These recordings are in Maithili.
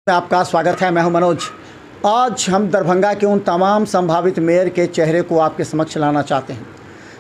आपका स्वागत है। मैं हूं मनोज। आज हम दरभंगा के उन तमाम संभावित मेयर के चेहरे को आपके समक्ष लाना चाहते हैं।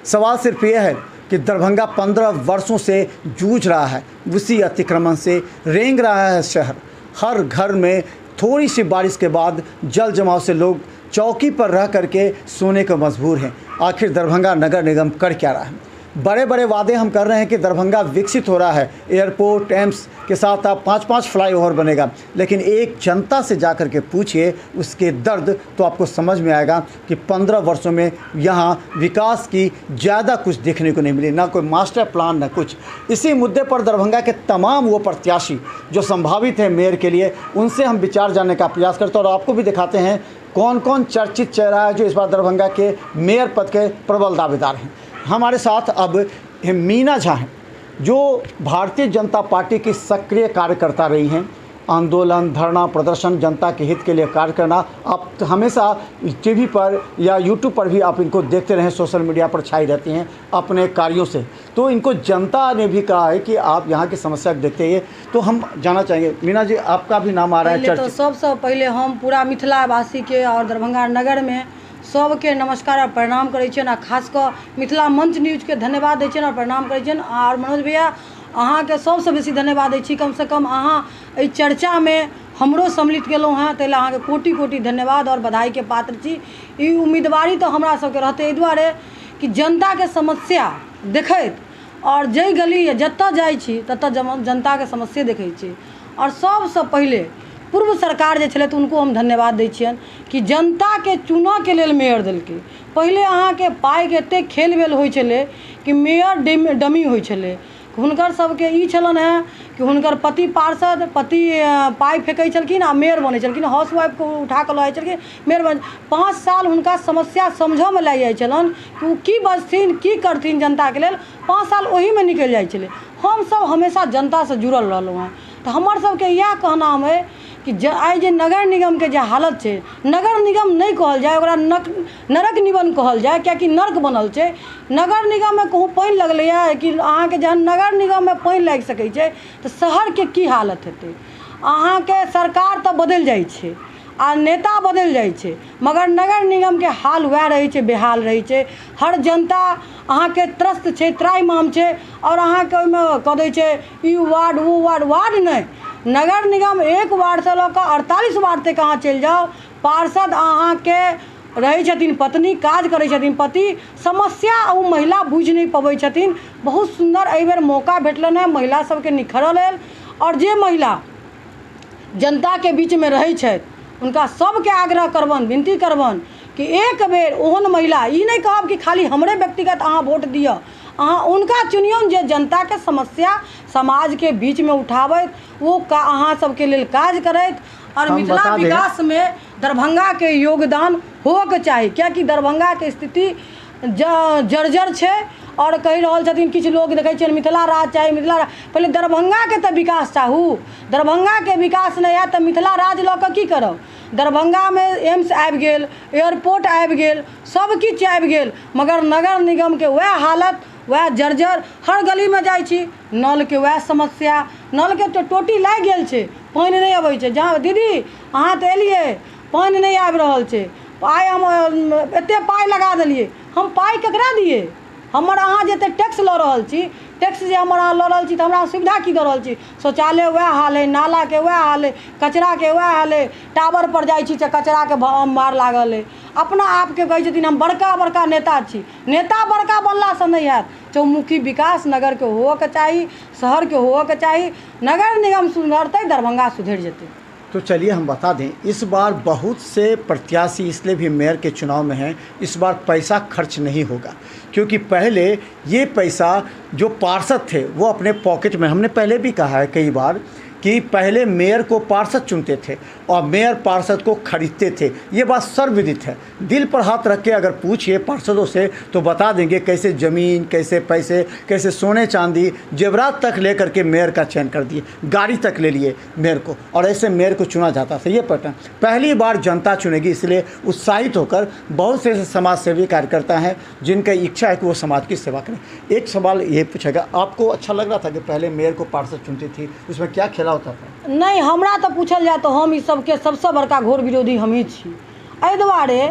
सवाल सिर्फ ये है कि दरभंगा 15 वर्षों से जूझ रहा है, उसी अतिक्रमण से रेंग रहा है शहर। हर घर में थोड़ी सी बारिश के बाद जल जमाव से लोग चौकी पर रह करके सोने को मजबूर हैं। आखिर दरभंगा नगर निगम कर क्या रहा है? बड़े बड़े वादे हम कर रहे हैं कि दरभंगा विकसित हो रहा है, एयरपोर्ट, एम्स के साथ आप 5-5 फ्लाईओवर बनेगा, लेकिन एक जनता से जा कर के पूछिए उसके दर्द तो आपको समझ में आएगा कि 15 वर्षों में यहाँ विकास की ज़्यादा कुछ देखने को नहीं मिली, ना कोई मास्टर प्लान ना कुछ। इसी मुद्दे पर दरभंगा के तमाम वो प्रत्याशी जो संभावित हैं मेयर के लिए, उनसे हम विचार जानने का प्रयास करते हैं और आपको भी दिखाते हैं कौन कौन चर्चित चेहरा है जो इस बार दरभंगा के मेयर पद के प्रबल दावेदार हैं। हमारे साथ अब मीना झा हैं, जो भारतीय जनता पार्टी की सक्रिय कार्यकर्ता रही हैं। आंदोलन, धरना, प्रदर्शन, जनता के हित के लिए कार्य करना, आप हमेशा टीवी पर या यूट्यूब पर भी आप इनको देखते रहें, सोशल मीडिया पर छाई रहती हैं अपने कार्यों से। तो इनको जनता ने भी कहा है कि आप यहाँ की समस्या देखते हैं। तो हम जानना चाहेंगे मीना जी, आपका भी नाम आ रहा है। तो सबसे पहले हम पूरा मिथिलावासी के और दरभंगा नगर में सबके नमस्कार और प्रणाम करै छियनि, आ खास कऽ मिथिला मंच न्यूजके धन्यवाद दै छियनि और प्रणाम करै छियनि। और मनोज भैया, अहाँके सबसँ बेसी धन्यवाद दै छी। कमसँ कम अहाँ एहि चर्चामे हमरो सम्मिलित केलहुँ हेँ, ताहि लए अहाँके कोटि कोटि धन्यवाद और बधाईके पात्र छी। ई उम्मीदवारी तऽ हमरा सबके रहतै एहि दुआरे कि जनताके समस्या देखैत, और जाहि गली जतऽ जाइ छी ततऽ जनताके समस्या देखै छी। और सबसँ पहिले पूर्व सरकार जे छलै तऽ हुनको हम धन्यवाद दै छियनि कि जनताके चुनऽके लेल मेयर देलकै। पहिले अहाँके पाइके एतेक खेल बेल होइ छलै कि मेयर डमी होइ छलै। हुनकर सबके ई छलनि हेँ कि हुनकर पति पार्षद, पति पाइ फेकै छलखिन आ मेयर बनै छलखिन, हाउस वाइफके उठा कऽ लऽ जाइ छलखिन, मेयर बन। 5 साल हुनका समस्या समझऽमे लागि जाइ छलनि कि ओ की बजथिन, की करथिन जनताके लेल। 5 साल ओहीमे निकलि जाइ छलै। हमसब हमेशा जनतासँ जुड़ल रहलहुँ हेँ। तऽ हमर सबके इएह कहनाम अइ कि आइ जे नगर निगमके जे हालत छै, नगर निगम नहि कहल जाय, ओकरा नरक निगम कहल जाय, कियाकि नर्क बनल छै। नगर निगममे कहूँ पानि लगलैए कि अहाँके जहन नगर निगममे पानि लागि सकै छै तऽ शहरके की हालत हेतै? अहाँके सरकार तऽ बदलि जाइ छै आ नेता बदलि जाइ छै, मगर नगर निगमके हाल वएह रहै छै, बेहाल रहै छै। हर जनता अहाँके त्रस्त छै, त्राहिमाम छै, आओर अहाँके ओहिमे कऽ दै छै ई वार्ड ओ वार्ड। वार्ड नहि, नगर निगम 1 वार्डसँ लऽ कऽ 48 वार्ड तक अहाँ चलि जाउ, पार्षद अहाँके रहै छथिन पत्नी, काज करै छथिन पति। समस्या ओ महिला बुझि नहि पबै छथिन। बहुत सुन्दर एहिबेर मौका भेटलनि हेँ महिला सबके निखरऽ लेल। आओर जे महिला जनताके बीचमे रहै छथि हुनका सबके आग्रह करबनि, विनती करबनि कि एक बेर ओहन महिला, ई नहि कहब कि खाली हमरे व्यक्तिगत अहाँ वोट दिअ, अहाँ हुनका चुनियौन जे जनताके समस्या समाजके बीचमे उठाबैत, ओ अहाँ सबके लेल काज करैत। और मिथिला विकासमे दरभंगाके योगदान होके चाही, कियाकि दरभंगाके स्थिति जर्जर छै। और कहि रहल छथिन किछु लोग, देखै छियनि मिथिला राज चाही, मिथिला राज। पहिले दरभंगाके तऽ विकास चाहू। दरभंगाके विकास नहि हैत तऽ मिथिला राज लऽ कऽ की करब? दरभंगामे एम्स आबि गेल, एयरपोर्ट आबि गेल, सब किछु आबि गेल, मगर नगर निगमके वएह हालत, वएह जर्जर। हर गलीमे जाइ छी नलके वएह समस्या, नलके तऽ टोटी लागि गेल छै, पानि नहि अबै छै। जहाँ दीदी अहाँ तऽ एलियै, पानि नहि आबि रहल छै, आइ हम एतेक पाइ लगा देलियै, हम पाइ ककरा दियै? हमर अहाँ जे एतेक टैक्स लऽ रहल छी, टैक्स जे हमर अहाँ लऽ रहल छी तऽ हमरा सुविधा की दऽ रहल छी? शौचालय वएह हाल अइ, नालाके वएह हाल अइ, कचराके वएह हाल अइ। टावर पर जाइ छी तऽ कचराके अम्बार लागल अइ। अपना आपके कहै छथिन हम बड़का बड़का नेता छी। नेता बड़का बनलासँ नहि हैत, चौमुखी विकास नगरके होअके चाही, शहरके होअके चाही। नगर निगम सुधरतै, दरभंगा सुधरि जेतै। तो चलिए हम बता दें, इस बार बहुत से प्रत्याशी इसलिए भी मेयर के चुनाव में हैं, इस बार पैसा खर्च नहीं होगा, क्योंकि पहले ये पैसा जो पार्षद थे वो अपने पॉकेट में, हमने पहले भी कहा है कई बार कि पहले मेयर को पार्षद चुनते थे और मेयर पार्षद को खरीदते थे। ये बात सर्वविदित है। दिल पर हाथ रख के अगर पूछिए पार्षदों से तो बता देंगे कैसे ज़मीन, कैसे पैसे, कैसे सोने चांदी जेवरात तक ले करके मेयर का चयन कर दिए, गाड़ी तक ले लिए मेयर को, और ऐसे मेयर को चुना जाता था। ये पैटर्न पहली बार जनता चुनेगी, इसलिए उत्साहित होकर बहुत से ऐसे समाज सेवी कार्यकर्ता हैं जिनका इच्छा है कि वो समाज की सेवा करें। एक सवाल ये पूछेगा, आपको अच्छा लग रहा था कि पहले मेयर को पार्षद चुनती थी, उसमें क्या खेला होता था? नहि, हमरा तऽ पूछल जाय तऽ हम ई सबके सबसँ बड़का घोर विरोधी हमही छी। एहि दुआरे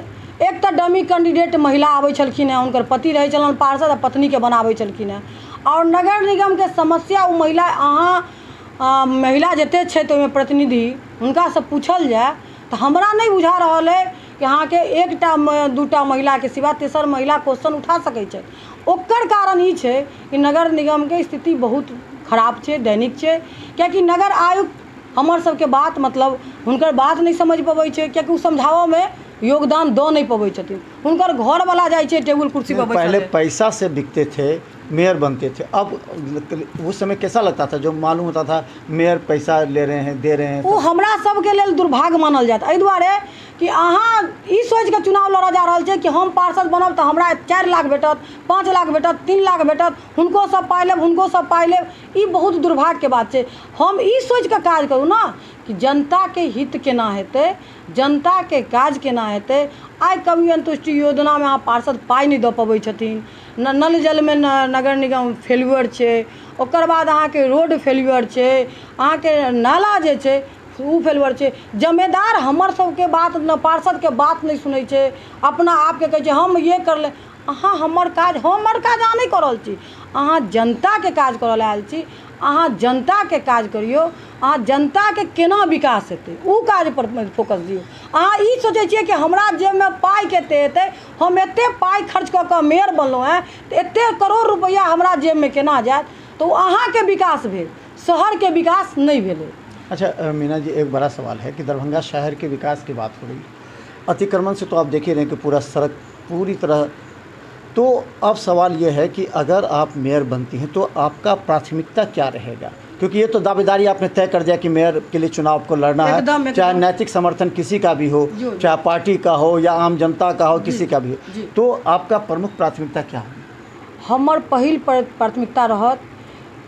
एक तऽ डमी कैंडिडेट महिला आबै छलखिन हेँ, हुनकर पति रहै छलनि पार्षद आ पत्नीके बनाबै छलखिन हेँ। आओर नगर निगमके समस्या ओ महिला, अहाँ महिला जतेक छथि ओहिमे प्रतिनिधि, हुनकासँ पूछल जाय तऽ हमरा नहि बुझा रहल अइ कि अहाँके एकटा दूटा महिलाके सिवा तेसर महिला क्वेश्चन उठा सकै छथि। ओकर कारण ई छै कि नगर निगमके स्थिति बहुत खराब छै, दैनिक छै, कियाकि नगर आयुक्त हमर सबके बात मतलब हुनकर बात नहि समझि पबै छै, कियाकि ओ समझाबऽमे योगदान दऽ नहि पबै छथिन। हुनकर घरवला जाइ छै टेबुल कुर्सी पर। पहले पैसा से बिकते थे, मेयर बनते थे। अब उस समय कैसा लगता था जो मालूम होता था मेयर पैसा ले रहे हैं, दे रहे हैं? ओ हमरा सबके लेल दुर्भाग्य मानल जायत एहि दुआरे कि अहाँ ई सोचिके चुनाव लड़ऽ जा रहल छै कि हम पार्षद बनब तऽ हमरा 4 लाख भेटत, 5 लाख भेटत, 3 लाख भेटत, हुनको सब पाइ लेब, हुनको सब पाइ लेब। ई बहुत दुर्भाग्यके बात छै। हम ई सोचिके काज करू ने कि जनताके हित केना हेतै, जनताके काज केना हेतै। आइ कभी अंतुष्टि योजनामे अहाँ पार्षद पाइ नहि दऽ पबै छथिन, नल जलमे नगर निगम फेल्युअर छै, ओकर बाद अहाँके रोड फेल्युअर छै, अहाँके नाला जे छै ओ फेल्युअर छै। जमेदार हमर सबके बात न, पार्षदके बात नहि सुनै छै, अपना आपके कहै छै हम ये कर ले। अहाँ हमर काज अहाँ नहि कऽ रहल छी, अहाँ जनताके काज करऽ लए आयल छी। अहाँ जनताके काज करियौ, अहाँ जनताके केना विकास हेतै ओ काजपर फोकस दियौ। अहाँ ई सोचै छियै कि हमरा जेबमे पाइ कतेक हेतै, हम एतेक पाइ खर्च कऽ कऽ मेयर बनलहुँ हेँ तऽ एतेक करोड़ रुपैआ हमरा जेबमे केना जायत, तऽ ओ अहाँके विकास भेल, शहरके विकास नहि भेलै। अच्छा मीना जी, एक बड़ा सवाल है कि दरभंगा शहर के विकास की बात हो रही है, अतिक्रमण से तो आप देख ही रहे हैं कि पूरा सड़क पूरी तरह, तो अब सवाल ये है कि अगर आप मेयर बनती हैं तो आपका प्राथमिकता क्या रहेगा? क्योंकि ये तो दावेदारी आपने तय कर दिया कि मेयर के लिए चुनाव आपको लड़ना है, चाहे नैतिक समर्थन किसी का भी हो, चाहे पार्टी का हो या आम जनता का हो, किसी का भी हो, तो आपका प्रमुख प्राथमिकता क्या है? हमर पहिल प्राथमिकता रहत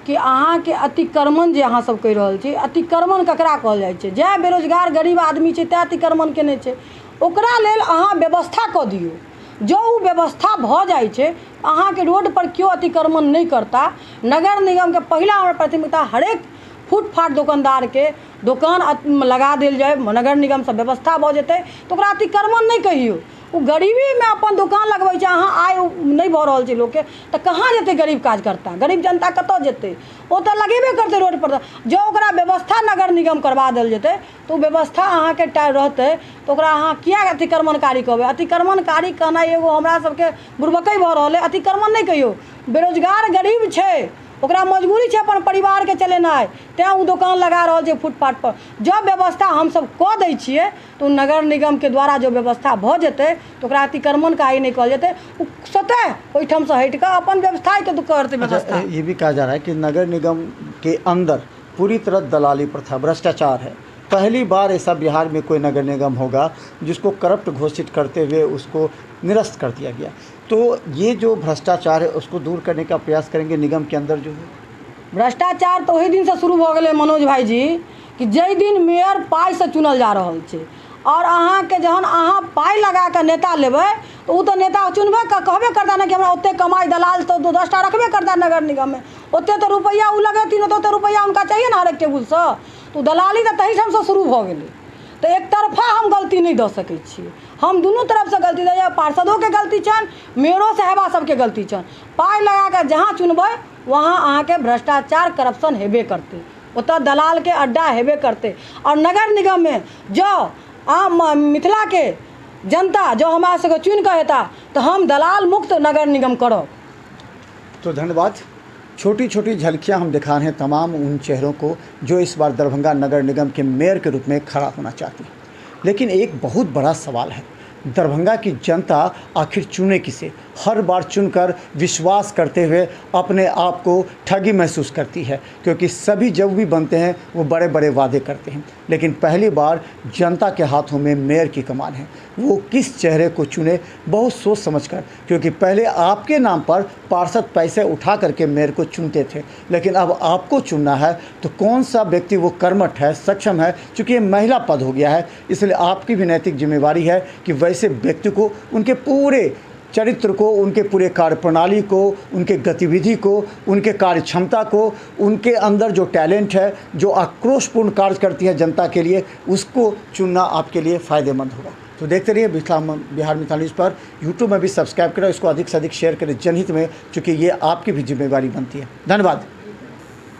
कि अहाँके अतिक्रमण जे अहाँ सब कहि रहल छी, अतिक्रमण ककरा कहल जाइ छै? जै बेरोजगार गरीब आदमी छै तै अतिक्रमण केने छै, ओकरा लेल अहाँ व्यवस्था कऽ दियौ। जँ ओ व्यवस्था भऽ जाइ छै अहाँके रोडपर केओ अतिक्रमण नहि करता। नगर निगमके पहिला हमर प्राथमिकता हरेक फुटफाट दोकानदारके दोकान लगा देल जाय, नगर निगमसँ व्यवस्था भऽ जेतै तऽ ओकरा अतिक्रमण नहि कहियौ। ओ गरीबीमे अपन दोकान लगबै छै, अहाँ आय नहि भऽ रहल छै लोकके, तऽ कहाँ जेतै गरीब काजकर्ता, गरीब जनता कतऽ जेतै? ओ तऽ लगेबे करतै रोडपर। जँ ओकरा व्यवस्था नगर निगम करवा देल जेतै तऽ ओ व्यवस्था अहाँके रहतै, तऽ ओकरा अहाँ किया अतिक्रमणकारी कहबै? अतिक्रमणकारी कहनाइ एगो हमरा सबके बुड़बकै भऽ रहल अइ। अतिक्रमण नहि कहियौ, बेरोजगार गरीब छै, ओकरा मजबूरी छै अपन परिवारके चलेनाइ, तैँ ओ दोकान लगा रहल छै फुटपाथपर। जँ व्यवस्था हमसब कऽ दै छियै तऽ ओ नगर निगमके द्वारा जो व्यवस्था भऽ जेतै तऽ ओकरा अतिक्रमणकारी नहि कहल जेतै, ओ स्वतः ओहिठामसँ हटि कऽ अपन व्यवसायके करतै व्यवस्था। ये भी कहा जा रहा है कि नगर निगम के अंदर पूरी तरह दलाली प्रथा, भ्रष्टाचार है। पहली बार ऐसा बिहार में कोई नगर निगम होगा जिसको करप्ट घोषित करते हुए उसको निरस्त कर दिया गया, तो ये जो भ्रष्टाचार है उसको दूर करने का प्रयास करेंगे निगम के अंदर जो है? भ्रष्टाचार तो वही दिन से शुरू भऽ गेलै मनोज भाई जी, कि जाहि दिन मेयर पाइसँ चुनल जा रहल छै, आओर अहाँके जहन अहाँ पाइ लगाकऽ नेता लेबै तऽ ओ तऽ नेता चुनबे कहबे करता ने कि हमरा ओतेक कमाइ, दलाल तऽ 10टा रखबे करता नगर निगममे, ओतेक तऽ रुपैआ ओ लगेथिन, ओतेक रुपैआ हुनका चाहिए ने हरेक टेबुलसँ, तऽ ओ दलाली तऽ तहीठामसँ शुरू भऽ गेलै। तऽ एकतरफा हम गलती नहि दऽ सकै छियै, हम दुनू तरफसँ गलती दै, पार्षदोके गलती छनि, मेयरो साहेबा सबके गलती छनि। पाइ लगाकऽ जहाँ चुनबै वहाँ अहाँके भ्रष्टाचार करप्शन हेबे करतै, ओतऽ दलालके अड्डा हेबे करतै। आओर नगर निगममे जँ आम मिथिलाके जनता जँ हमरा सबके चुनिकऽ हेता तऽ हम दलाल मुक्त नगर निगम करब। तो धन्यवाद। छोटी छोटी झलकियाँ हम दिखा रहे हैं तमाम उन चेहरों को जो इस बार दरभंगा नगर निगम के मेयर के रूप में खड़ा होना चाहते हैं। लेकिन एक बहुत बड़ा सवाल है, दरभंगा की जनता आखिर चुने किसे? हर बार चुनकर विश्वास करते हुए अपने आप को ठगी महसूस करती है, क्योंकि सभी जब भी बनते हैं वो बड़े बड़े वादे करते हैं, लेकिन पहली बार जनता के हाथों में मेयर की कमान है। वो किस चेहरे को चुने बहुत सोच समझकर, क्योंकि पहले आपके नाम पर पार्षद पैसे उठा करके मेयर को चुनते थे, लेकिन अब आपको चुनना है तो कौन सा व्यक्ति वो कर्मठ है, सक्षम है। चूँकि ये महिला पद हो गया है, इसलिए आपकी भी नैतिक जिम्मेवारी है कि वैसे व्यक्ति को उनके पूरे चरित्र को, उनके पूरे कार्यप्रणाली को, उनके गतिविधि को, उनके कार्य क्षमता को, उनके अंदर जो टैलेंट है, जो आक्रोशपूर्ण कार्य करती है जनता के लिए, उसको चुनना आपके लिए फ़ायदेमंद होगा। तो देखते रहिए मिथिला बिहार मिथिला न्यूज़ पर। यूट्यूब में भी सब्सक्राइब करें, इसको अधिक से अधिक शेयर करें जनहित में, क्योंकि ये आपकी भी जिम्मेवारी बनती है। धन्यवाद।